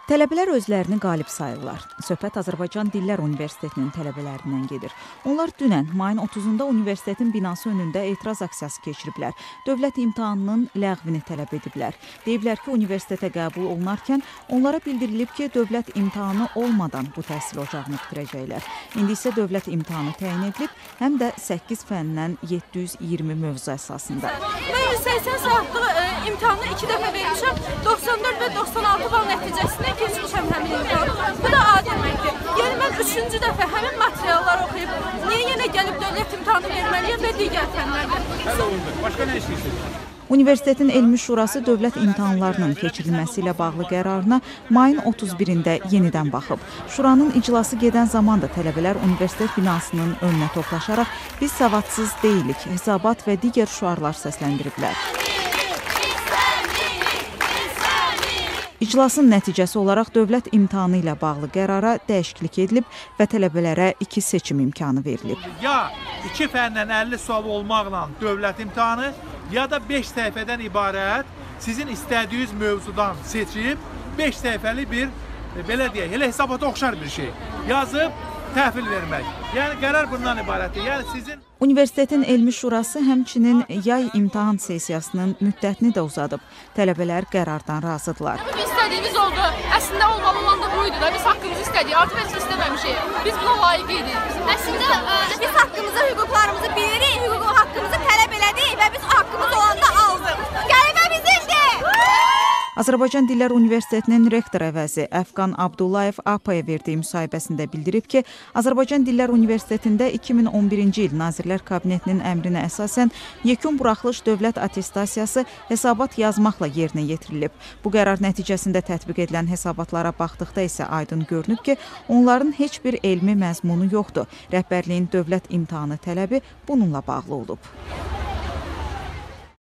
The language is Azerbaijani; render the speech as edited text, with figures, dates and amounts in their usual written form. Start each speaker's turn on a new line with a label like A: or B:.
A: Tələbələr özlərini qalib sayırlar. Söhbət Azərbaycan Dillər Universitetinin tələbələrindən gedir. Onlar dünən mayın 30-da universitetin binası önündə etiraz aksiyası keçiriblər. Dövlət imtahanının ləğvini tələb ediblər. Deyiblər ki, universitetə qəbul olunarkən onlara bildirilib ki, dövlət imtahanı olmadan bu təhsil ocağını bitirəcəklər. İndi isə dövlət imtahanı təyin edilib, həm də 8 fəndən 720 mövzu əsasında.
B: Mən 180 saatlıq imtahanı 2 dəfə vermişəm. 94 və 96 bal nəticəsində keçmişəm həmin imtahanı. Bu da adillikdir. Yəni mən 3-cü dəfə həmin materialları oxuyub, niyə yenə gəlib dövlət imtahanı verməliyəm və digər fənlərdə?
C: Həll olundu. Başqa nə istəyirsiniz?
A: Universitetin Elmi Şurası dövlət imtahanlarının keçirilməsi ilə bağlı qərarına mayın 31-də yenidən baxıb. Şuranın iclası gedən zaman da tələbələr universitet binasının önünə toplaşaraq biz savadsız deyilik, hesabat və digər şüarlar səsləndiriblər. İclasın nəticəsi olaraq dövlət imtahanı ilə bağlı qərara dəyişiklik edilib və tələbələrə 2 seçim imkanı verilib.
C: Ya 2 fəndən 50 sual olmaqla dövlət imtahanı, ya da 5 səhifədən ibarət sizin istədiyiniz mövzudan seçib 5 səhifəli bir, belə deyək, elə hesabata oxşar bir şey yazıb təhvil vermək. Yəni qərar bundan ibarətdir. Yəni sizin
A: Universitetin Elmi Şurası həmçinin yay imtahan sessiyasının müddətini də uzadıb. Tələbələr qərardan razıdırlar.
B: Bugün istədiyimiz oldu. Əslində olmalı olan da buydu da. Biz haqqımızı istədik. Artıq heç istəməmişik. Biz buna layiq idik.
D: Əslində biz haqqımızı, hüquqlarımızı bilirik, hüquq haqqımızı tələb elədik və biz haqqımız olanda aldıq. Qələbə bizimdir!
A: Azərbaycan Dillər Universitetinin rektor əvəzi Əfqan Abdullayev APA-ya verdiyi müsahibəsində bildirib ki, Azərbaycan Dillər Universitetində 2011-ci il Nazirlər Kabinetinin əmrinə əsasən yekun buraxılış dövlət attestasiyası hesabat yazmaqla yerinə yetirilib. Bu qərar nəticəsində tətbiq edilən hesabatlara baxdıqda isə aydın görünüb ki, onların heç bir elmi məzmunu yoxdur. Rəhbərliyin dövlət imtahanı tələbi bununla bağlı olub.